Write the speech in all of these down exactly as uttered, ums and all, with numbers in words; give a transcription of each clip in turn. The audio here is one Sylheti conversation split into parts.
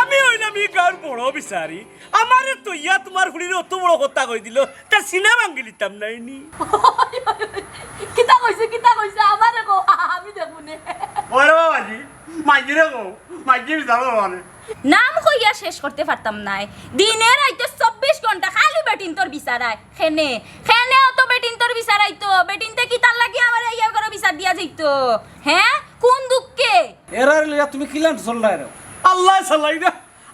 আমি অইলাম ই গাঁওর বড় বিচারি, আমারে থইয়া তুমার ফুড়িরে অত বড় কথা কই দিলো, তার সিনা ভাঙ্গি লিতাম নায়নি। কিতা কইছে, কিতা কইছে? আমারে কও, আমি দেখমুনে। ওরে বাবাজি, মাইজিরে কও, মাইজি বিচার করবানে। নাম কইয়া শেষ করতে পারতাম নায়। দিনে রাইতে চব্বিশ ঘন্টা খালি বেটিন্তর বিচার আয়। কেনে, কেনে অত বেটিন্তর বিচার আইতো? বেটিন্তে কিতার লাগি আমারে ইয়া করে বিচার দিয়া যাইতো? হে, কুন দুখে? এরারে লইয়া তুমি কিলান চলরায় রে? আল্লায় চালাইরা,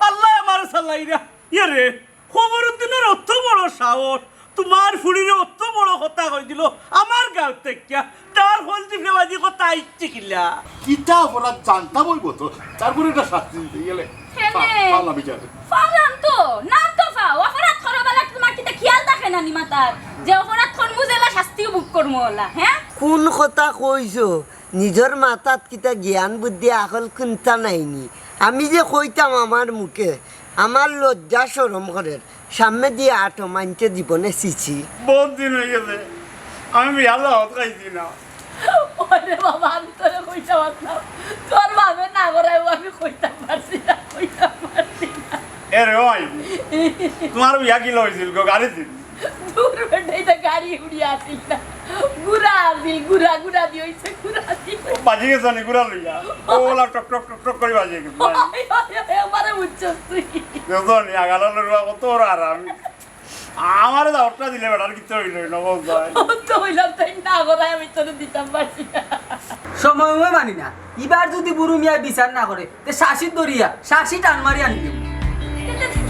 আল্লায় আমারে চালাইরা। ইয়ে রে, খবরুদ্দিনর অত বড় সাহস, তুমার ফুড়িরে অত বড় কথা কই দিলো, আমার গাঁও থাকিয়া, তার ফল জিফে বাজি কথা আইছে কিলা? কিতা অপরাধ জানতাম অইবো তো, তারপরে এটা শাস্তি দিতে গেলে। কেনে? পা-, পালা বিচারে। পালাম তো, নাম তো পাও, অপরাধ করো বলে তুমার কিতা খিয়াল থাকে না নি মাথাত? যে অপরাধ করমু যেলা শাস্তিও ভোগ করমু অলা, হে? কুন কথা কইছো? নিজর মাথাত কিতা জ্ঞান বুদ্ধি আকল কুন্তা নায়নি? আমি যে কইতাম আমার মুখে, আমার লজ্জা শরম করের। সামনেদি আটো, মাইনষে জীবনে ছিছি। বহুত দিন অই গেছে, আমি বিয়ার দাওয়াত খাইছি না। ওরে বাবা, আমি তোরে কইতাম পারলাম, তোর বাবে না করাইবো, আমি কইতাম পারছি না, কইতাম পারছি না। এ রে ভাই, তুমার বিয়া কিলা অইছিল গো, গাড়িত নি? দূর বেটা, ইটা গাড়ি উড়িয়া আছিল না, ঘুড়া আছিল, ঘুড়া, ঘুড়া দি অইছে, ঘুড়া দি। বাজি গেছো নি ঘুড়া লইয়া? ও, ওলা টক টক টক টক করি বাজি গেছে। ওই, ওই, ওই, আমারে বুঝছস তুই। দেখছো নি, আগালা লড়ুয়া কত বড় আরাম। আমারে দাওয়াতটা দিলে বেটার কিচ্ছু অইলো না, বুঝছো? ও তো অইলাম, তাই না করাই আমি তোরে দিতাম পারছি না। সময় মানি না, ইবার যদি বুরু মিয়ায় বিচার না করে, তে শাসিত দরিয়া, শাসি টান মারি আনি দেব।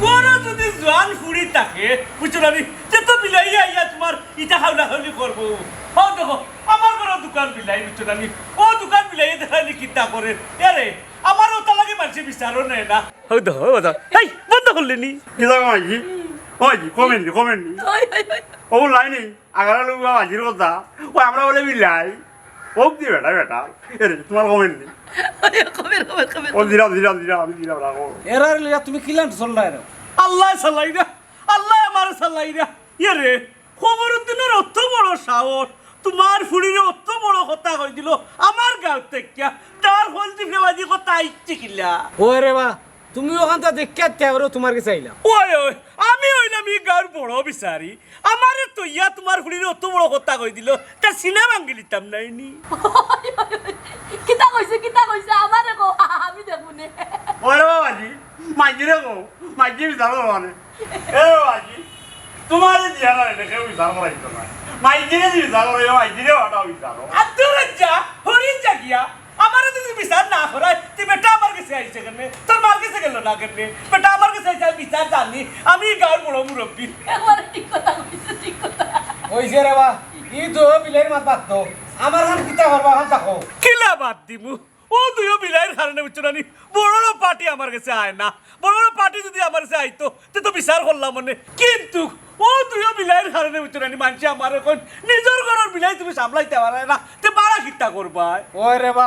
বড় যদি জোয়ান ফুড়ি থাকে, বুঝছো না নি? তে তো বিলাইয়া আইয়া তুমার ইটা খাওলা খাওলি করবো। হও দেখো, আমার ঘরো দুখান বিলাই, বুঝছো না নি? ও দুখান বিলাইয়ে দেখানি কিতা করে। এরে, আমার ওটা লাগে মানষে বিচারও নেয় না। হও দেখো, হও দেখো। এই, বন্ধ করলে নি? কিতা মাইজি? মাইজি, কমেন নি, কমেন নি? ওই, ওই, ওই। ও লাইনি, আগারা লোক বাজির কথা। ও আমরা বলে বিলাই। ও দি বেটা, বেটা। এরে, তুমার কমেন নি? ওই, কমেন, কমেন, কমেন। ও দিলাম, দিলাম, দিলাম, আমি দিলাম, রাখো। এরারে লইয়া তুমি কিলান চলরায় রে? আল্লায় চালাইরা, আল্লায় আমারে চালাইরা। ইয়ে রে, খবরুদ্দিনর অত বড় সাহস, তুমার ফুড়িরে অত বড় কথা কই দিলো, আমার গাঁও থাকিয়া, তার ফল জিফে বাজি কথা আইছে কিলা? ওরে বা, তুমি অখানতা দেখিয়া তে করো, তুমার গেছে আইলাম। ওই, ওই, আমি অইলাম ই গাঁওর বড় বিচারি, আমারে থইয়া তুমার ফুড়িরে অত বড় কথা কই দিলো, তার সিনা ভাঙ্গি লিতাম নায়নি। কিতা কইছে, কিতা কইছে? আমারে কও, আমি দেখমুনে। ওরে বাবাজি, মাইজিরে কও, মাইজি বিচার করবানে। এ বাবাজি, তুমারে দিয়া না, এটা কেউ বিচার করাইতো না। মাইজিরে দি বিচার করাইও, মাইজিরে ওটা বিচার করো। আব্দুর রাজ্জা, হরিণ জাগিয়া, আমারে যদি বিচার না করায়, তে বেটা আমার গেছে আইছে কেনে? তোর মার গেছে গেল না কেনে? বেটা আমার গেছে আইছে, আমি বিচার জানি, আমি গাঁওর বড় মুরব্বি। একবারে ঠিক কথা কইছে, ঠিক কথা। অইছে রে বা, ই তো বিলাইর মাত বাদ তো। আমার হান কিতা করবা, হান থাকো। কিলা বাদ দিমু? ও দুইও বিলাইর কারণে, বুঝছো না নি? বড় বড় পার্টি আমার গেছে আয় না। বড় বড় পার্টি যদি আমার গেছে আইতো, তে তো বিচার করলাম অনে। কিন্তু ও দুইও বিলাইর কারণে, বুঝছো না নি? মানষে আমারে কইন, নিজর ঘরর বিলাই তুমি সামলাইতে পারো না, তে বাড়া কিতা করবায়? ওই রে বা,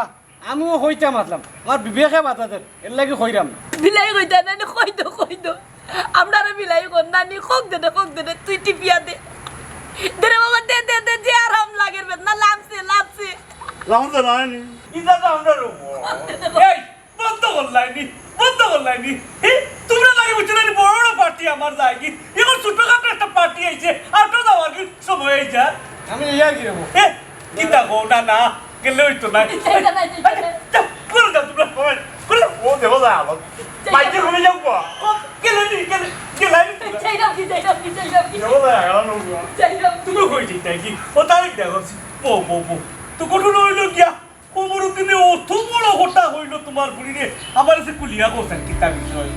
আমিও কইতাম আছলাম, আমার বিবেকে বাধা দের, এর লাগি কইরাম না। বিলাই কইতা না নি, কই দো, কই দো। আমরারে বিলাই কর না নি, কোক দে দে, কোক দে দে, তুই টিপিয়া দে। দে রে বাবা, দে, দে, দে, যে আরাম লাগের বেদনা, লামছে, লামছে। লামছে না নি? ইটা তো আমরা রুমো। এই, বন্ধ করলায়নি, বন্ধ করলায়নি। হে, তুমরা লাগে বুঝছো না নি, বড় বড় পার্টি আমার যায়গি। এখন ছোটখাটো একটা পার্টি আইছে, আটো যাওয়ার কি সময় হয়ে যায়? আমি ইয়ার কি হবো? এ, কিতা কও না, না, গেলে হইতো না। যাইতাম না, যাইতাম না। যাও, করে যাও তুমরা, করে, করে। ও দেখো যায় আবার। যাইতাম। বাইকে ঘুরে যাও গো। ও, গেলে নি, গেলে, গেলে নি। যাইতাম কি, যাইতাম কি, যাইতাম কি? দেখো যায় আবার লোক। যাইতাম। তুমি কই যাইতায় কি? ও তারিখ দেখো, বউ, বউ, বউ। তো ঘটনা হইলো গিয়া, খবরুদ্দিনে অত বড় কথা কইলো তুমার ফুড়িরে, আমার কাছে খুলিয়া কইছেন কিতা বিষয়?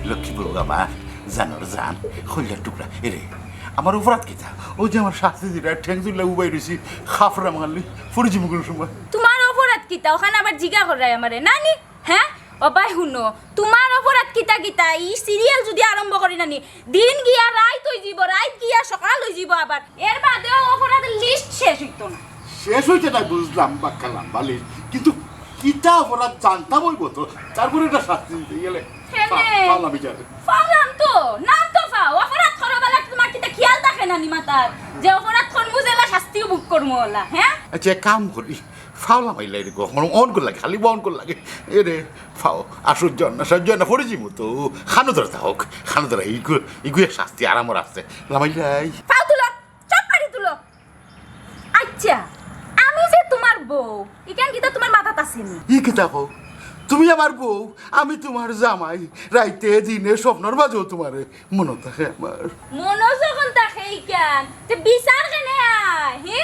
লক্ষ্মী বউ আমার, জানর জান, কইলার টুকরা। এরে, আমার অপরাধ কিতা? ওই যে আমার শাস্তি দিরা, ঠ্যাং তুললা উবাই রইছি, খাফরা মারলি, ফুড়ি জীবন কোনো সময়। তুমার অপরাধ কিতা? ওখান আবার জিগা কররায় আমারে, না নি? হে? ও বাই হুনো, তুমার অপরাধ কিতা কিতা? ই সিরিয়াল যুদি আরম্ভ করি না নি, দিন গিয়া রাইত অইযিবো, রাইত গিয়া সকাল অইযিবো আবার। এর বাদেও অপরাধর লিস্ট শেষ অইতো না। শেষ অইতো না বুঝলাম, বাক্কা লাম্বা লিস্ট। কিন্তু কিতা অপরাধ জানতাম অইবো তো, তারপরে এটা শাস্তি দিতে গেলে। কেনে? পা-, পালা বিচারে। পালাম তো, নাম তো পাও। অপরাধ করো বেলা তুমার কিতা খিয়াল থাকে না নি মাথাত? যে অপরাধ করমু যেলা শাস্তিও ভোগ করমু অলা, হে? আচ্ছা, এক কাম করি, ফাও লামাইলাই রে গো, অন কর লাগে, খালি অন কর লাগে। এ রে, ফাও, আর সহ্য অর না, সহ্য অর না, পড়ি যিমু তো। খানো ধরে থাক, খানো ধরে, ইগু, ইগু এক শাস্তি, আরামর আছে। লামাইলাই। ফাও তুলো, চট পারি তুলো। আচ্ছা, আমি যে তুমার বউ, ইখান কিতা তুমার মাথাত আছে নি? ই কিতা কও? তুমি আমার বউ, আমি তুমার জামাই। রাইতে দিনে স্বপ্নর মাঝেও তুমারে মনো থাকে আমার। মনো যখন থাকে ইখান, তে বিচার কেনে আয়, হি?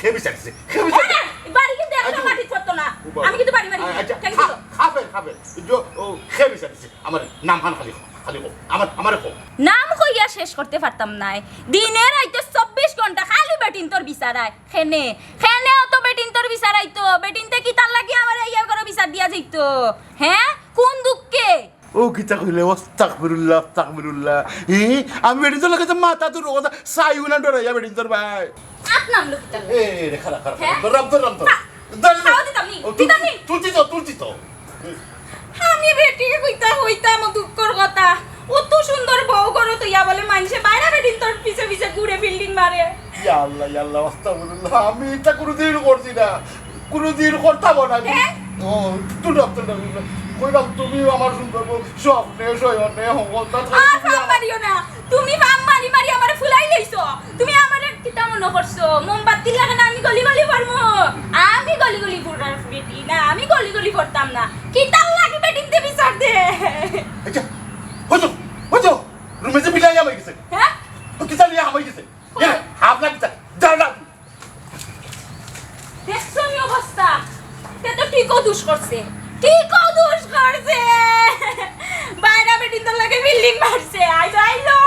কে বিচার দিছে? কে বিচার দিছে? হ্যাঁ, বাড়ি কিন্তু একটা মাটিত পড়তো না। ও বাবা। আমি কিন্তু বাড়ি মারি আ-, আচ্ছা, কেন খা-, দিল? খাবে, খাবে। জো-, ও, কে বিচার দিছে? আমার নাম খান খালি কও, খালি কও। আমার, আমারে কও। নাম কইয়া শেষ করতে পারতাম নায়। দিনে রাইতে চব্বিশ ঘন্টা খালি বেটিন্তর বিচার আয়। কেনে, কেনে অত বেটিন্তর বিচার আইতো? বেটিন্তে কিতার লাগি আমারে ইয়া করে বিচার দিয়া যাইতো? হ্যাঁ? কোন দুঃখে? ও কিতা কইলে? আস্তাগফিরুল্লাহ, আস্তাগফিরুল্লাহ। ই, আমি বেটিন্তর লগে তো মাথা তো রোগা, চাইও না ডরাইয়া বেটিন্তর ভাই। আত নামলো কিতার লাগি? এ, এ, রে, খাড়া, খাড়া, খাড়া। হ্যাঁ? ধরলাম, ধরলাম, ধরলাম। ধরলাম। খাওয়া দিতাম নি? ও, তুল-, দিতাম নি? তুলছি তো, তুলছি তো। আমি বেটি কইতা কইতাম দুঃখর কথা। অত সুন্দর বউ ঘরো থইয়া বলে মানষে বাইরা বেটিন্তর পিছে পিছে ঘুরে ফিল্ডিং মারে। ইয়া আল্লাহ, ইয়া আল্লাহ, আস্তাগফিরুল্লাহ। আমি ইতা কুনুদিন করছি না, কুনুদিন করতামও না। হ্যাঁ? ও, তুললাম, তুললাম, তুললাম। কইলাম, তুমিও আমার সুন্দর বউ, স্বপ্নে, শয়নে, হকলতা থাকি আর তুমি ফাম আমার মারিও না। তুমি ফাম মারি মারি আমারে ফুলাই লইছো। তুমি আমারে কিতা মনো করছো? মোমবাতির লাখান আমি গলি গলি পড়মু। আমি গলি গলি পড়ার বেটি না, আমি গলি গলি পড়তাম না। কিতার লাগি বেটিন্তে বিচার দে? আচ্ছা, হইছো, হইছো। রুমে যে বিলাই হামাই গেছে। হ্যাঁ? ও কিতা লইয়া হামাই গেছে? এ, হাফ লাগি তা, যাও না। দেখছো নি অবস্থা? তে তো ঠিকও দুষ করছে। ঠিকও দুষ করছে। বাইরা বেটিন্তর লগে ফিল্ডিং মারছে। আইলো, আইলো।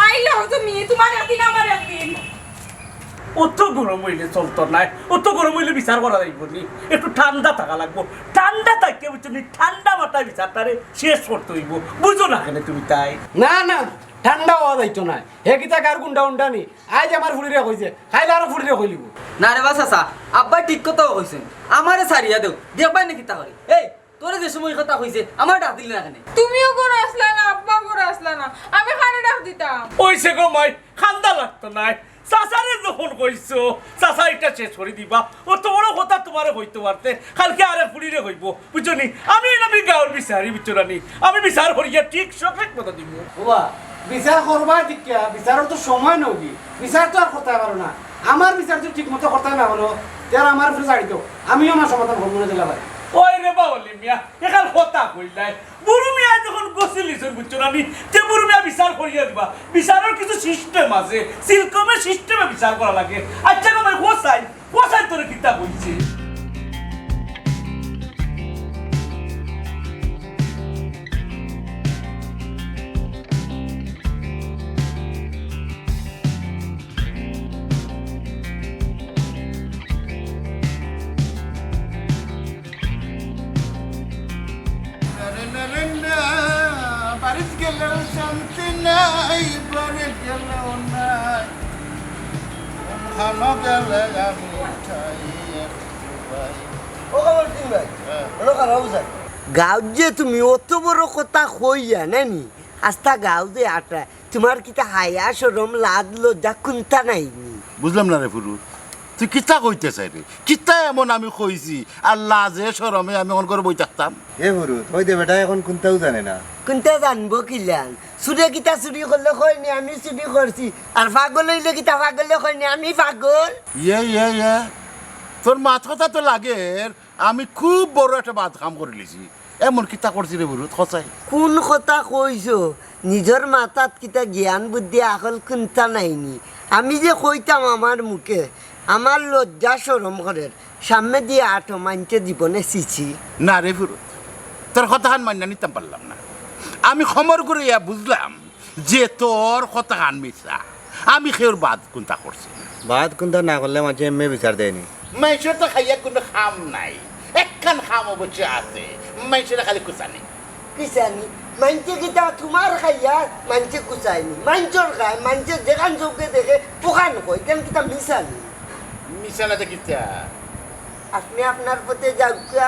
আইলো তুমি, তুমার একদিন, আমার একদিন। অত গরম অইলে চলতো নায়, অত গরম অইলে বিচার করা যাইবো নি। একটু ঠান্ডা থাকা লাগবো। ঠান্ডা থাকিয়া, বুঝছো নি, ঠান্ডা মাথায় বিচারটারে শেষ করতে অইবো। বুঝো না কেনে তুমি তাই? না, না, ঠান্ডা অওয়া যাইতো নায়। হে কিতা গার গুন্ডা উন্ডা নি? আইজ আমার ফুড়িরে কইছে, কাইল আরো ফুড়িরে কইলিবো। না রে বা চাচা, আব্বায় ঠিক কথাউ কইছইন। আমারে ছাড়িয়া দেও, দেখবায় নি কিতা করি। এই, তোরে যে সময় কথা কইছে, আমারে ডাক দিলি না কেনে? তুমিও ঘরো আছলা না, আব্বাও ঘরো আছলা না, আমি কারে ডাক দিতাম? অইছে গো মাই, কান্দা লাগতো নায়। চাচারে যখন কইছো, চাচা ইটা শেষ করি দিবা। অত বড় কথা তুমারে কইতো পারতে, কাইলকে আরেক ফুড়িরে কইবো, বুঝছো নি? আমি অইলাম ই গাউর বিচারি, বুঝছো না নি? আমি বিচার করিয়া ঠিক সঠিক কথা দিমু। ওবা, বিচার করবা ঠিক কিয়া? বিচারর তো সময় নগি। বিচার তো আর করতায় পারো না। আমার বিচার যদি ঠিক মতো করতায় না পারো, তে আর আমার উপরে ছাড়ি দেও। আমিও আমার সমাধান করমু না দিলা ভাই। ওই রে বাউলি মিয়া, এখান কথা কইলাই। বুরু মিয়া যখন গছিলিছইন, বুঝছো না নি? তে বুরু মিয়া বিচার করিয়া দিবা। বিচারর কিছু system আছে, সিলকমে system-এ বিচার করা লাগে। আচ্ছা গো ভাই, ও সাই, ও সাই তোরে কিতা কইছে? বাড়িত গেলেও শান্তি নাই, বাড়িত গেলেও নাই। খানো গেলে আমি উঠাই একটু ভাই। ও কমলদিন ভাই, হ্যাঁ। ওরা খারাপ যায়। গাঁওত যে তুমি অত বড় কথা কইয়া নানি, আস্তা গাঁও যে আটা, তুমার কিতা হায়া শরম লাজ লজ্জা কুন্তা নাই নি? বুঝলাম না রে ফুরুত, তুই কিতা কইতে চাইরে? কিতা এমন আমি কইছি আর লাজে শরমে আমি অখন ঘরো বই থাকতাম? এ ফুরুত, ওই দে বেটা অখন কুন্তাউ জানে না। কুন্তা জানবো কিলান? চুরে কিতা চুরি করলে কয় নি আমি চুরি করছি, আর পাগল অইলে কিতা পাগলে কয় নি আমি পাগল? ইয়ে, ইয়ে, ইয়ে, তোর মাত কথা তো লাগের আমি খুব বড় একটা বাদ কাম করিলিছি। এমন কিতা করছি রে ফুরুত, কছাই? কুন কথা কইছো? নিজর মাথাত কিতা জ্ঞান বুদ্ধি আকল কুন্তা নাই নি? আমি যে কইতাম আমার মুখে, আমার লজ্জা শরম করের, সামনেদি আটো মাইনষে জীবনে ছিছি। না রে ফুরুত, তোর কথাখান মাইন্না নিতাম পারলাম না। আমি খমর ঘুরাইয়া বুঝলাম যে তোর কথাখান মিছা। আমি কেউর বাদ কুন্তা করছি না। বাদ কুন্তা না করলে মাইনষে এমনে বিচার দেয় নি? মাইনষর তো খাইয়া কুনু কাম নাই, একখান কাম অবশ্য আছে, মাইনষরে খালি কুচানি। কুচানি? মাইনষে কিতা তুমার খাইয়া মাইনষে কুচায় নি? মাইনষর খায়, মাইনষে যেখান চউখে দেখে অখান কয়, ইখান কিতা মিছা নি? মিছা না তো কিতা? আপনে আপনার পথে যাউক্কা,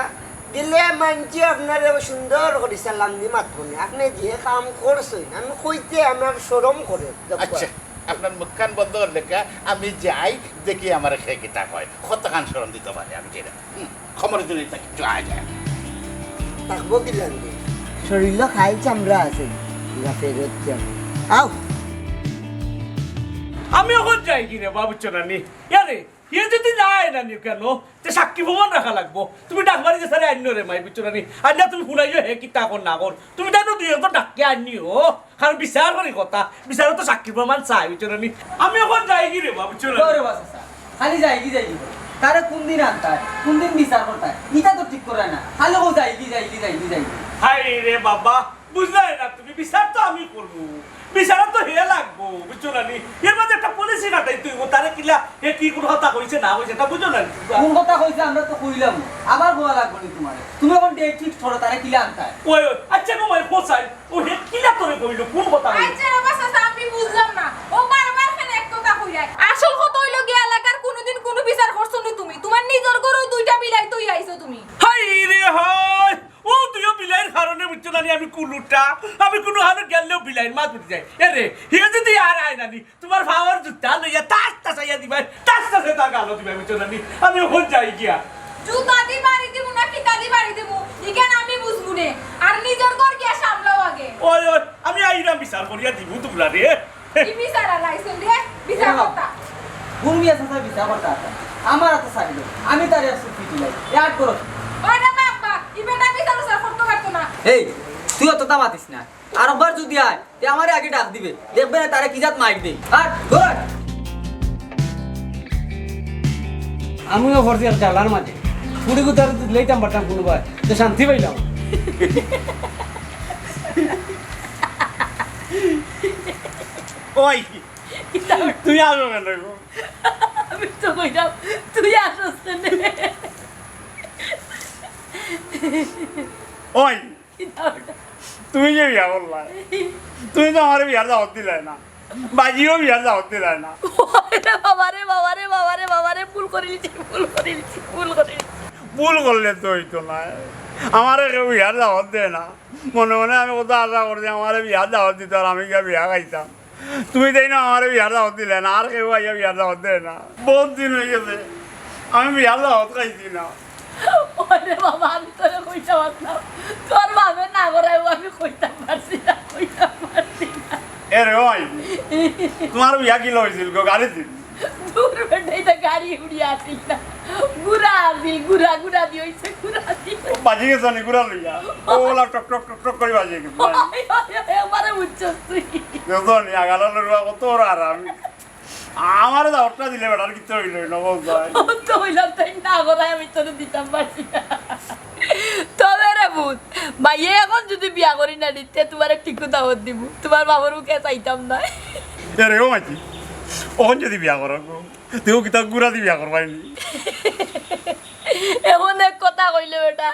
গেলে মাইনষে আপনারে সুন্দর করি সালাম দি মাতবো নে। আপনে যে কাম করছইন, আমি কইতে আমার শরম করে। আচ্ছা, আপনার মুখখান বন্ধ করলে কা, আমি যাই, দেখি আমার খে কিতা কয়। কতখান শরম দিতে পারে আমি যেটা। হুম, খবর দিলে তা কিচ্ছু আয় যায়। থাকবো কি লাগবে? শরীরও খাই চামড়া আছে। গা ফেরত যাও। আও। আমি অখন যাইগি রে বা, বুঝছো না নি? ইয়ারে, হে যদি না আয় না নি কেনে, তে সাক্ষী প্রমাণ রাখা লাগবো। তুমি ডাক মারি যে সারে আইনো রে মাই, বুঝছো না নি? আইনা তুমি হুনাইও হে কিতা কর না কর। তুমি তাইন দুইজন তো ডাকিয়া আনিও। কারণ বিচার করি কথা, বিচারো তো সাক্ষী প্রমাণ চাই, বুঝছো না নি? আমি অখন যাইগি রে বা, বুঝছো না নি? ওরে বাবা, চাচা, খালি যাইগি, যাইগি করে। তারে কোন দিন আনতায়, কোন দিন বিচার করতায়, ইটা তো ঠিক করে না। খালি ও যাইগি, যাইগি, যাইগি, যাইগি। হায় রে বাবা, বুঝলায় না তুমি, বিচার তো আমি করমু, বিচারো তো হে লাগবো, বুঝছো না নি? এর মাঝে একটা policy খাটাইতে অইবো, তারে কিলা, হে কি কুনু কথা কইছে না কইছে, তা বুঝো না নি? কোন কথা কইছে আমরা তো কইলাম, আবার কওয়া লাগবো নি তুমারে? তুমি অখন date fix করো, তারে কিলা আনতায়। ওই, ওই, আচ্ছা গো ভাই, হোসাইন, ও হে কিলা তোরে কইলো, কোন কথা কইলো? আচ্ছা রে বাবা, চাচা, আমি বুঝলাম না। ও বারবার কেনে এক কথা কইরায়। আসল কথা অইলো গিয়া এলাকার কুনুদিন কুনু বিচার করছো নি তুমি। তুমার নিজর ঘরো দুইটা বিলাই থইয়া আইছো তুমি। হায় রে হায়! ও দুইও বিলাইর কারণে বুঝছো না নি আমি কুলুটা, আমি কুনু হানো গেলেও বিলাইর মাত উঠি যায়। এরে, হে যদি আর আয় না নি, তুমার পাওর জুতা লইয়া তাস তাস আইয়া দিবায়, তাস তাসে তার গালো দিবায়, বুঝছো না নি? আমি অখন যাই গিয়া। জুতা দি বাড়ি দিমু না কিতা দি বাড়ি দিমু, ইখান আমি বুঝমু নে। আর নিজর ঘর গিয়া সামলাও আগে। ওই, ওই, আমি আইরাম বিচার করিয়া দিমু তুমরারে। কি বিচার আর আইছইন রে? বিচার এ বাবা, করতা। গুরু মিয়া চাচা বিচার করতা আছে। আমার আতো ছাড়ি দেও। আমি তারে আজকে পিটি লাই। এ আট করো। ওই রে বাবা, ই বেটা বিচার উচার করতে পারতো না। এই, তুই অততা মাতিস না। আর একবার যদি আয়, তে আমারে আগে ডাক দিবে। দেখবে না তারে কি জাত মাইর দেই। আর ধর। আমিও পড়ছি এক জ্বালার মাঝে। ফুড়ি গুতার লইতাম পারতাম কুনুবায়, তে শান্তি পাইলাম। ওই, তুই আছো কেনে গো? আমি তো কইলাম, তুই আছস কেনে? ওই, তুমি যে বিয়া করলায়, তুমি তো আমারে বিয়ার দাওয়াত দিলায় না, বাজিও বিয়ার দাওয়াত দিলায় না। ওরে বাবা রে, বাবা রে, বাবা রে, বাবা রে, ভুল করিলিছি, ভুল করিলিছি, ভুল করিলিছি। ভুল করলে তো অইতো নায়, আমারে কেউ বিয়ার দাওয়াত দেয় না। মনে মনে আমি কত আশা করছি আমারে বিয়ার দাওয়াত দিতো আর আমি গিয়া বিয়া খাইতাম। তুমি তাই না আমারে বিয়ার দাওয়াত দিলায় না, আর কেউ আইয়া বিয়ার দাওয়াত দেয় না। বউত দিন অই গেছে আমি বিয়ার দাওয়াত খাইছি না। ওরে বাবা, আমি তোরে কইতাম পারতাম, তোর বাপে না করাইবো, আমি কইতাম পারছি না, কইতাম পারছি না। এরে ওই, তুমার বিয়া কিলা অইছিল গো, গাড়িত নি? দূর বেটা, ইটা গাড়ি উড়িয়া আছিল না, ঘুড়া আছিল, ঘুড়া, ঘুড়া দি অইছে, ঘুড়া দি। বাজি গেছো নি ঘুড়া লইয়া? ও, ওলা টক টক টক টক করি বাজি গেছে। ওই, ওই, ওই, আমারে বুঝছস তুই। দেখছো নি, আগালা লড়ুয়া কত ওর আরাম। আমারে দাওয়াতটা দিলে বেটার কিচ্ছু অইলো না, বুঝছো? ও তো অইলাম তাই না, করাই আমি তোরে দিতাম পারছি না। তবে রে পুত, মাইয়ে অখন যদি বিয়া করি না নি, তে তুমারে ঠিকউ দাওয়াত দিমু, তুমার বাপর মুখে চাইতাম না। এরে ও মাইজি, অখন যদি বিয়া করো গো, তেও কিতা ঘুড়া দি বিয়া করবায় নি? অখন এক কথা কইলে বেটা,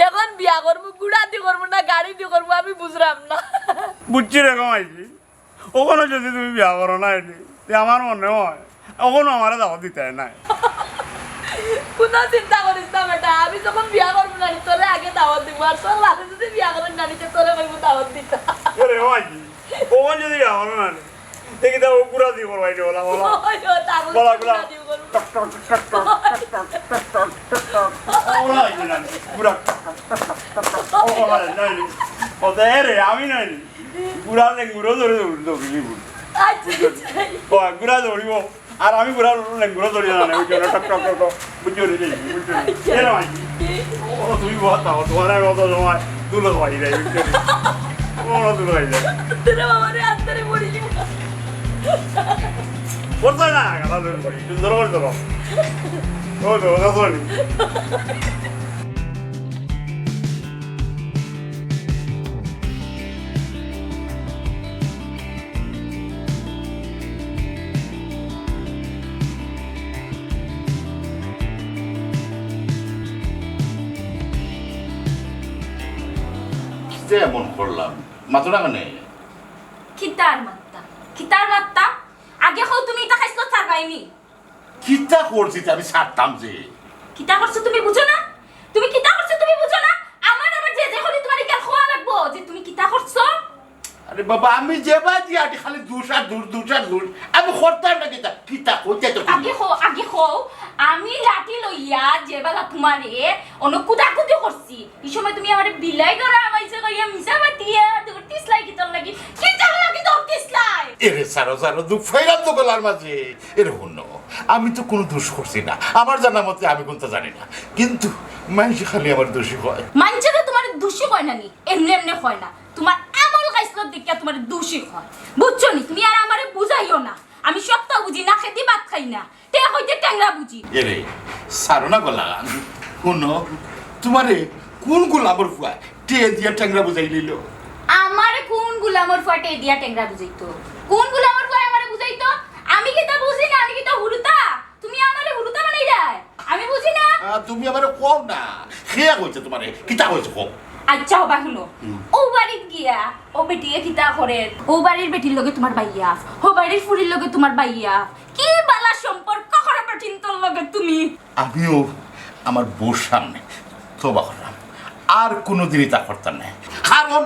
অখন বিয়া করমু, ঘুড়া দি করমু না গাড়ি দি করমু, আমি বুঝরাম না। বুঝছি রে গো মাইজি, অখনো যদি তুমি বিয়া করো না নি, তে আমার মনে অয় অখনো আমারে দাওয়াত দিতায় নায়। কুনু চিন্তা করিস না বেটা, আমি যখন বিয়া করমু না নি, তোরে আগে দাওয়াত দিমু, আর তোর বাপে যদি বিয়া করইন না নি, তে তোরে কইমু দাওয়াত দিতা। এরে ও মাইজি, অখন যদি বিয়া করো না নি, তে কিতা ও ঘুড়া দি করবায় নি, ওলা, ওলা। ওই, ও তাগুলো ওলা, ওলা। ঘুড়া দি করমু। টক, টক, টক, টক, টক, টক, টক, টক, টক, টক। ওলা অইছে না নি, ঘুড়া। ও, ওলা, না নি। ও তো এরে, আমি না নি। ঘুড়া লেঙ্গুরো ধরি দৌড়, দৌড়ি দিব। আচ্ছা, আচ্ছা। ও, ঘুড়া দৌড়িব। আর আমি ঘুড়া লেঙ্গুরো ধরি না, বুঝছো না? টক, টক, টক, টক। বুঝছো নি? বুঝছো নি? এরে ভাই। ও, তুমি বহুত তাও, তুমার আমি অত সময় দুলো ভাই রে, বুঝছো নি? ও, দুলো ভাই রে। তোরা বাবা রে, আত্মারে মরি দিব। করতে না, গালা ধরে পড়ি। সুন্দর করে ধরো। ও, ধরো, ধরো নি। কিতা এমন করলাম? মাতরা কেনে? কিতার মাত্তা? কিতার মাত্তা? আগে কও তুমি ইতা খাইছলত ছাড়বায় নি? কিতা করছি তে আমি ছাড়তাম যে? কিতা করছো তুমি বুঝো না? তুমি কিতা করছো তুমি বুঝো না? আমার আবার যে যে করি তুমারে ইখান কওয়া লাগবো যে তুমি কিতা করছো? আর আরে বাবা, আমি যেবা দিয়া আটি খালি দুষ আর দুষ, দুষ আর দুষ। আমি করতাম না কিতা, কিতা কইতে তো আগে কও, আগে কও, আমি লাঠি লইয়া যেবালা তুমারে অনো কুদাকুদি করছি, ই সময় তুমি আমারে বিলাই ধরা আমাইছে কইয়া মিছা মাতিয়া দৌড়তিছলাই কিতার লাগি? কিতার লাগি দৌড়তিছলাই? এরে সারো, সারো, দুখ ফাইলাম তো গলার মাঝে। এরে হুনো, আমি তো কুনু দুষ করছি না, আমার জানা মতে আমি কুনতা জানি না, কিন্তু মাইনষে খালি আমারে দুষী কয়। মাইনষে তো তুমারে দুষী কয় না নি, এমনে এমনে কয় না, তুমার আমল খাইছলত দেখিয়া তুমারে দুষী কয়, বুঝছো নি? তুমি আর আমারে বুঝাইও না, আমি সবতা বুঝি, না খেদি ভাত খাই না, তে কইতে টেংরা বুঝি। এরে, সারো না গলা। হুনো, তুমারে কুন গুলামর ফুয়ায় তে দিয়া টেংরা বুঝাই নিল? আমারে কুন গুলামর ফুয়ায় তে দিয়া টেংরা বুঝাইতো? কুন গুলামর ফুয়ায় আমারে বুঝাইতো? আমি কিতা বুঝি না, আমি কিতা হুরুতা? তুমি আমারে হুরুতা বানাইলায়? আমি বুঝি না। আহ, তুমি আমারে কও না। কে কইছে তুমারে? কিতা কইছে কও? আচ্ছা, হবা হুনো। হুম। অউ বাড়িত গিয়া, অউ বেটিয়ে কিতা করের? অউ বাড়ির বেটির লগে তুমার বাইয়া, হউ বাড়ির ফুড়ির লগে তুমার বাইয়া। কি বালা সম্পর্ক করো বেটিন্তর লগে তুমি? আমিও আমার বউর সামনে তওবা করলাম, আর কুনুদিন ইতা করতাম নায়। কারণ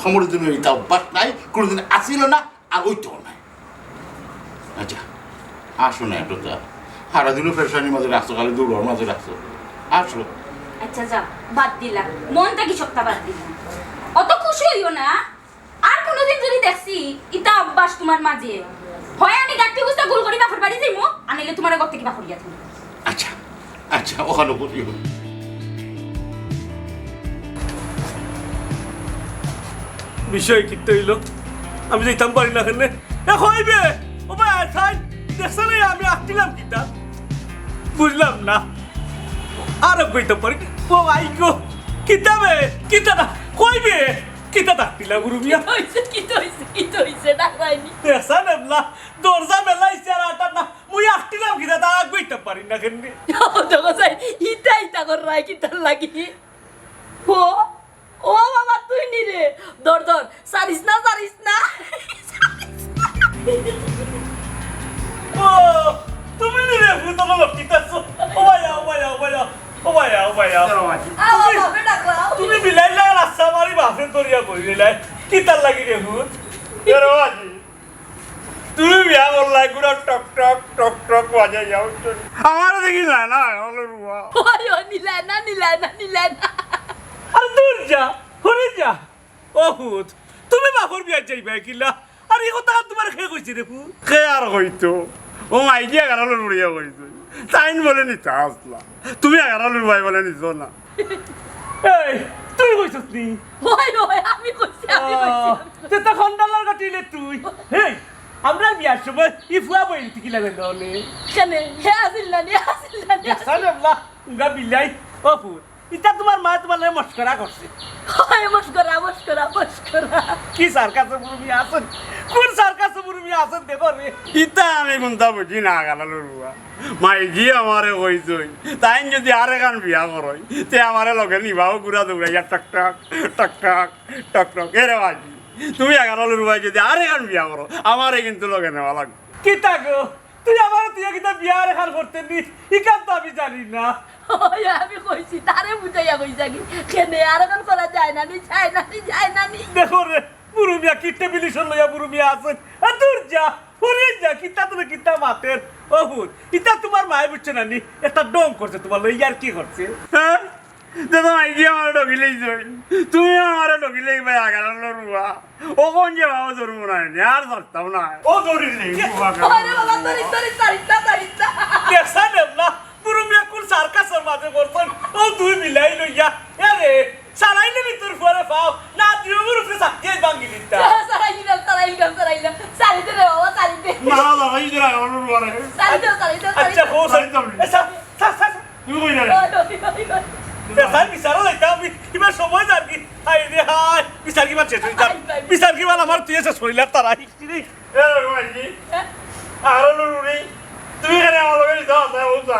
কুনুদিনও ইতা অভ্যাস নাই, কুনুদিন আছিল না, আর অইতো নায়। আচ্ছা, আসো না একটু তা। সারাদিনও পেরেশানির মাঝে রাখছো, খালি দৌড়র মাঝে রাখছো। আসো। আচ্ছা, যা, বাদ দিলাম, মন থাকি সবতা বাদ দিলাম। অত খুশি অইও না। আর কুনুদিন যুদি দেখছি ইতা অভ্যাস তুমার মাঝে, হয় আমি গাট্টি গুস্তা গুল করি বাপর বাড়ি যাইমু, আর নাইলে তুমারে ঘর থাকি বার করিয়া দিমু। আচ্ছা, আচ্ছা, অখানো করিও। বিষয় কিতা অইলো? আমি যাইতাম পারি না কেনে? এ কইবে, ও ভাই, আয়, থাই, দেখছো নি আমি আটকিলাম কিতা? বুঝলাম না। আর কইতাম পারি না। ও ভাই গো, কিতা বে? কিতা না? কইবে? কিতা ডাকতিলা, মুরব্বিয়া? কিতা অইছে, কিতা অইছে, কিতা অইছে, ডাকরায়নি? দেখছাইন এবলা, দরজা মেলাইছে আর আটার না, মুই আটকিলাম কিতা, তা আগ বইতাম পারি না কেনে? ও তো গোসাই, ইতা ইতা কররায় কিতার লাগি? ও, ও বাবা, তুই নি রে? ধর, ধর, ছাড়িস না, ছাড়িস না। ও, তুমি নি রে, ভূত আমার লক্ষ্মীত আছো। ও ভাইয়া, ও ভাইয়া, ও ভাইয়া, ও ভাইয়া, ও ভাইয়া। আও, তুমি, বাপে ডাকলাও। তুমি বিলাইর লাখান রাস্তা মারি বাপরে ধরিয়া বই দিলাই। কিতার লাগি রে ভূত? এ রে বাজি, তুমি বিয়া করলাই, গুড়া টক টক, টক টক বাজাই যাও। আমারে দেখি না, না, হলো রুয়া। ওই, ওই, নিলায় না, নিলায় না, নিলায় না। আরে দূর যা, হরে যা। ও ভূত, তুমি বাপর বিয়াত যাইবায় কিলা? আর ই কথা তুমারে কে কইছে রে ভূত? কে আর কইতো? ও মাইজি আগারলো লুড়িয়া কইছে। তাইন বলে নিতা আছলা। তুমি আগারলো লুড়বায় বলে নিছো না। এই, তুই কইছস নি? ওই, ওই, আমি কইছি, আমি কইছি। আহ, তে তখন ডালার কাটিলে তুই। হেই, আমরার বিয়ার সময় ই ফুয়া বইন টিকি লাগে দলে। কেনে? হে আছিল না নি, আছিল না নি। দেখছাইন এবলা, উগা বিলাই। ও ভূত, ইতা তুমার মায় তুমার লগে মস্করা করছে। হয় মস্করা, মস্করা, মস্করা। কি সার্কাসো মুরব্বি আছইন? কুন সার্কাসো মুরব্বি আছইন দেখো রে। ইতা আমি কুন্তা বুঝি না, আগারলো লুড়বা। মাইজি আমারে কইছইন, তাইন যুদি আরেকখান বিয়া করইন, তে আমারে লগে নিবাও গুড়া দৌড়াইয়া টক টক, টক টক, টক টক। এ রে বাজি, তুমি আগারলো লুড়বায় যুদি আরেকখান বিয়া করো, আমারে কিন্তু লগে নেওয়া লাগবো। কিতা গো? তুই আমারে তুই কিতা বিয়া আরেকখান করতে নি? ইখান তো আমি জানি না। ওই আমি কইছি, তারে বুঝাইয়া কইছি কি? কেনে আরেকখান করা যায় না নি, যায় না নি, যায় না নি। দেখো রে, মুরব্বিয়া কিডনি বিলিশন লইয়া মুরব্বিয়া আছইন। এ দূর যা, হরে যা, কিতা তুমি কিতা মাতের? ও ভূত, ইতা তুমার মায় বুঝছে না নি? একটা ঢং করছে তুমার লগে, ইয়ার্কি করছে। হ্যাঁ? তে তো মাইজি আমারে ঠগিলাইছইন। তুমি আমারে ঠগিলাইবায় আগারলো লুড়বা। অখন যে বাবা জন্ম নাই নি, আর ছাড়তাম না। ও দৌড়িলে, বাবা। আরে বাবা, দৌড়ি, দৌড়ি, ছাড়িস না, ছাড়িস না। দেখছাইন এবলা, মুরব্বিয়ে কুন সার্কাসর মাঝে পড়ছইন। ও দুই বিলাই লইয়া। এ রে, সারাইলে নি তোর ফুয়ারে পাও। না, তুই ওর উপরে চাকরি ভাঙ্গি দিতা। সারাই দিলাম, সারাই দিলাম, সারাই দিলাম। ছাড়ি দে রে বাবা, ছাড়ি দে। না, না, এই যে আমার উপরে। ছাড়ি দে, ছাড়ি দে, ছাড়ি আচ্ছা, দে। ও, ছাড়ি দে। এ, ছাড়, ছাড়, ছাড়, ছাড়। তুমি কই যাবে? ওই, ওই, ওই, ওই। এ, ছাড়, বিচারো যাইতাম আমি। ইবার সময় যার কি? হায় রে হায়। বিচার কিবার শেষ অইতাম। হায়, হায়। বিচার কিবার আমার তুই শেষ করিলার তারাই। এ, রুমাইজি। হ্যাঁ? আরো লুরুরি। তুমি এখানে আমার লগে মিছা কথা বলছো।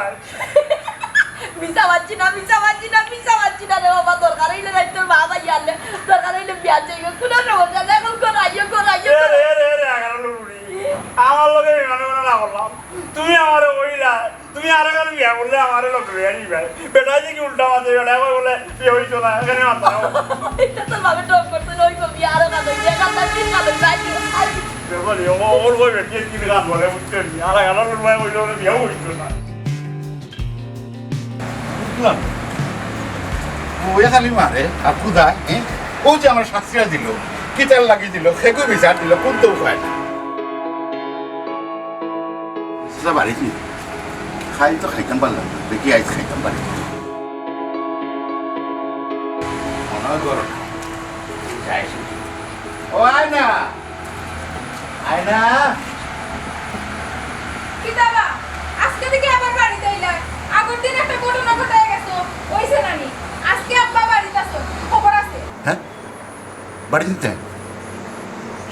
মিছা মাতছি না, মিছা মাতছি না, মিছা মাতছি না রে বাবা। দরকার অইলে রাইত তোর বাবা ইয়ালে। দরকার অইলে বিয়া যাইব। কোনো সমস্যা নাই। এখন ঘর আইও, ঘর আইও, এ ঘর রে, এ রে, এ রে, আগারো লুরুরি। আমার লগে বিমানে বিমানে না করলাম। তুমি আমারে কইলা, তুমি আরো কারো বিয়া করলে আমারে লগে লইয়া নিবায়। বেটায় দেখি উল্টা মাতে, বেটায় কয় বলে, বিয়া হইতো না, এখানে মাথা। এটা তোর বাবা ঢং করছে, ওই তো বিয়া আরো কারো, বিয়া কারো, তিন কারো। বলি, ও, ওর বই বেটিয়ে কি বিরাট বলে, বুঝছেন? আর আলাদা ভাই ওই জন্য বিয়েও হইতো না। বুঝলাম। ও এ খালি মারে, আর খুদায়, হ্যাঁ? ও যে আমার শাস্তিটা দিল, কিতার লাগি দিল, খেকু বিচার দিল, কোন তো উপায় না। আচ্ছা, বাড়ি কি? খাই তো খাইতাম পারলাম না, দেখি আইজ খাইতাম পারি। মনে হয় গরম। যাই শুনি। ও আয় না। আয়না। কিতা বা, আজকে দেখি আবার বাড়িত আইলা। আগর দিন একটা ঘটনা ঘটাই গেছো, অইছে না নি? আজকে আব্বা বাড়িত আছো, খবর আছে? হ্যাঁ? বাড়িত নিতে?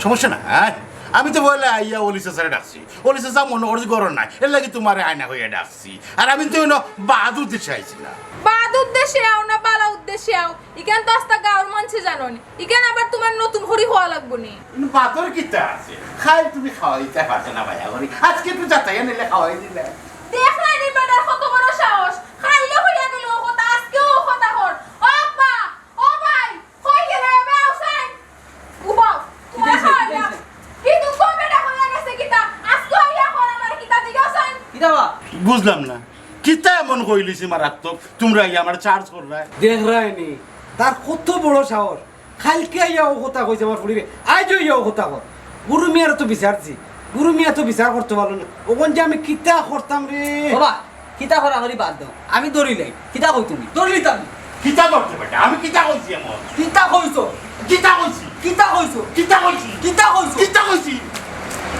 সমস্যা না, হ্যাঁ? আমি তো বলে আইয়া অলি চাচারে ডাকছি। অলি চাচা মনো করছি ঘরো নাই, এর লাগি তুমারে আয়না কইয়া ডাকছি। আর আমি তো অইন্য বাদ উদ্দেশ্যে আইছি না। বাদ উদ্দেশ্যে আও না, বালা উদ্দেশ্যে আও। ইখান তো আস্তা গাঁওর মানষে জানইন। ইখান আবার তুমার নতুন করি কওয়া লাগবো নি? কিন্তু বাদর কিতা আছে? খাইল তুমি খাওয়াইতা পারতা না, ভাইয়া করি। আজকে একটু যাতাইয়া নিলে খাওয়াই দিলে। দেখলায় নি বেটার কত বড় সাহস। খাইলে কইয়া গেল ও কথা, আজকেও ও কথা কর। ও আব্বা, ও ভাই, কই গেলে এবে আও চাইন? উবাও, তুমার কিতা অইছে, খাওয়াই কিতা না। অইছে? কি দুঃখ বেটা কইয়া গেছে কিতা? আজকে আইয়া কর আমারে কিতা দিকে চাইন? কিতা বা? বুঝলাম না। কিতা এমন কইলিছি মারাত্মক? তুমরা আইয়া আমার চার্জ কররায়। দেখরায় নি, তার কত বড় সাহস। খাইলকে আইয়া ও কথা কইছে আমার ফুড়িরে, আইজ আইয়া ও কথা কর। বুরু মিয়ার তো বিচার দিছি, বুরু মিয়া তো বিচার করতে পারলো না। অখন যে আমি কিতা করতাম রে? বাবা, কিতা করা করি বাদ দেও, আমি ধরিলাই। কিতা কও তুমি? ধরিলিতাম। কিতা করতে বেটা? আমি কিতা কইছি এমন? কিতা কইছো? কিতা কইছি? কিতা কইছো? কিতা কইছি? কিতা কইছো? কিতা কইছি?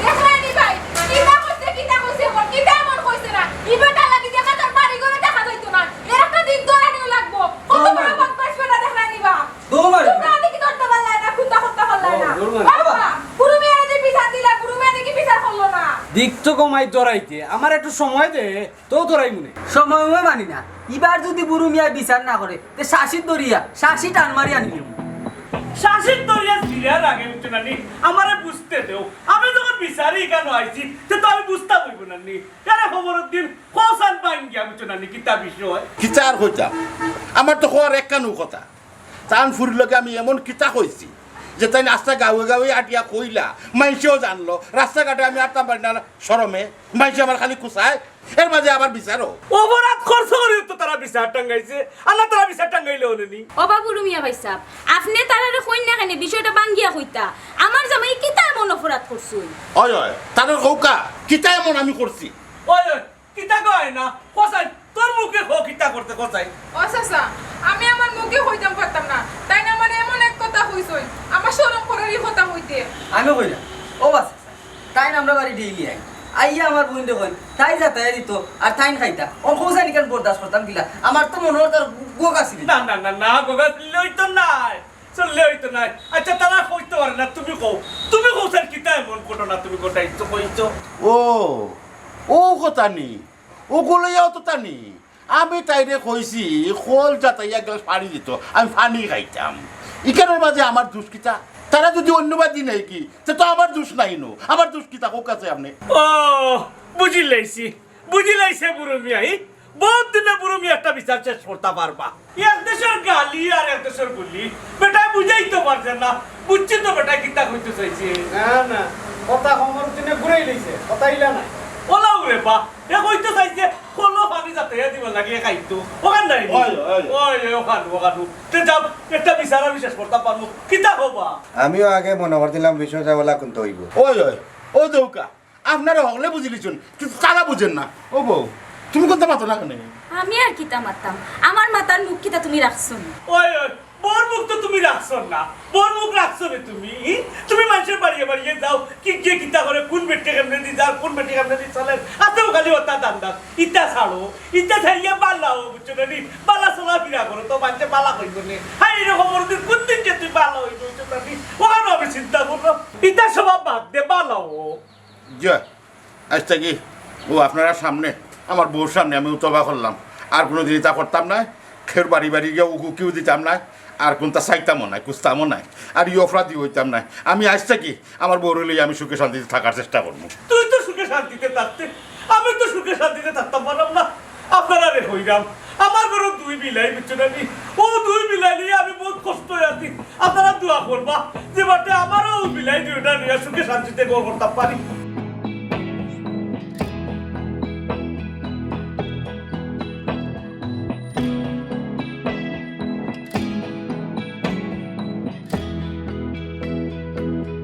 দেখলায় নি ভাই, কিতা কইছে, কিতা কইছে, এখন কিতা এমন কইছে না? ই বেটার লাগি দেখা যার বাড়ি ঘরে দেখা যাইতো না। এর একটা দিন ধরানিও লাগবো। কত বড় বদমাইশ বেটা দেখলায় নি বা? দৌড় মারি। তুমরা আদি কি ধরতে পারলায় না, কুন্তা করতে পারলায় না? দৌড় মারি। বাবা, বুরু মিয়ারে যে বিচার দিলা, বুরু মিয়া দেখি বিচার করলো না। দিক তো কমাই ধরাইতে, আমার একটু সময় দে, তো ধরাইমুনে। সময় মানি না। ইবার যদি বুরু মিয়া বিচার না করে, তে শাসিত ধরিয়া, শাসি টান মারি আনিলিমু। শাসিত ধরিয়া জিরার আগে উঠে না নি, আমারে বুঝতে দেও। আমি যখন বিচারি কেন আইছি, তে তো আমি বুঝতা বইব না নি। আরে খবরের দিন, কোসান পাইন গিয়া উঠে না নি, কিতা বিষয়? কিতা আর কইতাম? আমার তো কওয়ার একখানউ কথা। তান ফুরির লগে আমি এমন কিতা কইছি যে তাইন আস্তা গাঁওয়ে গাঁওয়ে আটিয়া কইলা, মাইনষেও জানলো, রাস্তাঘাটে আমি আটতাম পারি না শরমে, মাইনষে আমার খালি কুচায়, এর মাঝে আবার বিচারও। অপরাধ করছে করি তো তারা বিচার টাঙ্গাইছে, আর না তারা বিচার টাঙ্গাইলে অনে নি। ও বাবু রুমিয়া ভাই সাহেব, আপনে তারারে কইন না কেনে বিষয়টা ভাঙ্গিয়া কইতা? আমার জামাই কিতা এমন অপরাধ করছইন? অয় অয়, তারারে কউক্কা, কিতা এমন আমি করছি? অয় অয়, কিতা কয় না? কসাই, তোর মুখে ক কিতা করতে কসাই? ও চাচা, আমি আমার মুখে কইতাম পারতাম না। তাইন আমারে এমন এক কথা কইছইন, আমার শরম করের ই কথা কইতে। আমি কইলাম, ও বা চাচা, তাইন আমরার বাড়ি ডেইলি আইন। আইয়া আমার বইনরে কইন, তাই যাতাইয়া দিত, আর তাইন খাইতা। ও কসাই নিকান বরদাস্ত করতাম কিলা? আমার তো মনে অর তার গোগ আছিল। না, না, না, না, গোগ আছিল অইতো নায়। চললে অইতো নায়। আচ্ছা, তারা কইতো পারে না, তুমি কও। তুমি কও স্যার, কিতা এমন ঘটনা তুমি ঘটাইছো, কইছো? ও, ও কথা নি। ওগুলো ইয়াও তো তা নি। আমি তাইরে কইছি, কল যাতাইয়া এক গ্লাস পানি দিত, আমি পানি খাইতাম। ইখানর মাঝে আমার দুষ কিতা? তারা যদি অন্যবাদী নেয় কি, তে তো আমার দুষ নাই নু। আমার দুষ কিতা? কউক্কা চাই আপনে। ও, বুঝিলাইছি। বুঝিলাইছে বুরু মিয়া, ই? বহুত দিনে বুরু মিয়া একটা বিচার শেষ করতা পারবা। এক দেশর গালি আর এক দেশর গুলি। বেটায় বুঝাইতো পারছে না। বুঝছি তো বেটায় কিতা কইতো চাইছে। না, না, কথা খবর দিনে ঘুরাই লইছে, কথা ইলা না। ওলাও রে বা, এ কইতো চাইছে, কলো পানি যাতাইয়া দিবার লাগিয়া খাইতো। ওখান নাই নি? ওই, ওই। ওই, ওই, ওখান, ওখান। তে যাও, একটা বিচার আমি শেষ করতাম পারমু। কিতা কবা? আমিও আগে মনে করছিলাম বিষ্ণু চাওয়ালা কুন্তা অইবো। ওই, ওই, ও দৌকা। আপনারা হকলে বুঝিলিছইন, কিন্তু তারা বুঝের না। ও বউ, তুমি কুন্তা মাতো না কেনে? আমি আর কিতা মাততাম? আমার মাতার মুখ কিতা তুমি রাখছো নি? ওই, ওই, বউর মুখ তো তুমি রাখছো না। বউর মুখ রাখছো নি তুমি? ই? তুমি মানষর বাড়িয়ে বাড়িয়ে যাও, কি কে কিতা করে, কুন বেটি কেমনে দি যার, কুন বেটি কেমনে দি চলের। আতেও খালি ওতা দান্দাত। ইতা ছাড়ো, ইতা ছাড়িয়া বালা অও, বুঝছো না নি? বালা চলাফিরা করো, তো মানষে বালা কইবো নে। হায়, এরকম ওর দিন কুন দিন যে তুই বালা অইবে, বুঝছো না নি? ওখানে আমি চিন্তা করলাম। ইতা সব বাদ দে, বালা অও। জি, আইজ থাকি ও আপনারার সামনে, আমার বউর সামনে আমি তওবা করলাম, আর কুনুদিন ইতা করতাম নায়। কেউর বাড়ি বাড়ি গিয়া উকি উকিও দিতাম নায়, আর কুন্তা চাইতামও নায়, খুঁজতামও নায়, আর ই অপরাধী অইতাম নায়। আমি আইজ থাকি আমার বউরে লইয়া আমি সুখে শান্তিতে থাকার চেষ্টা করমু। তুই তো সুখে শান্তিতে থাকতে, আমি তো সুখে শান্তিতে থাকতাম পারলাম না। আপনারারে কইরাম, আমার ঘরো দুই বিলাই, বুঝছো না নি? ও দুই বিলাই লইয়া আমি বহুত কষ্ট অইয়া আছি। আপনারা দোয়া করবা যে বাটে আমারও লাই দুইটা নিয়া সুখে শান্তিতে ঘর করতাম পারি।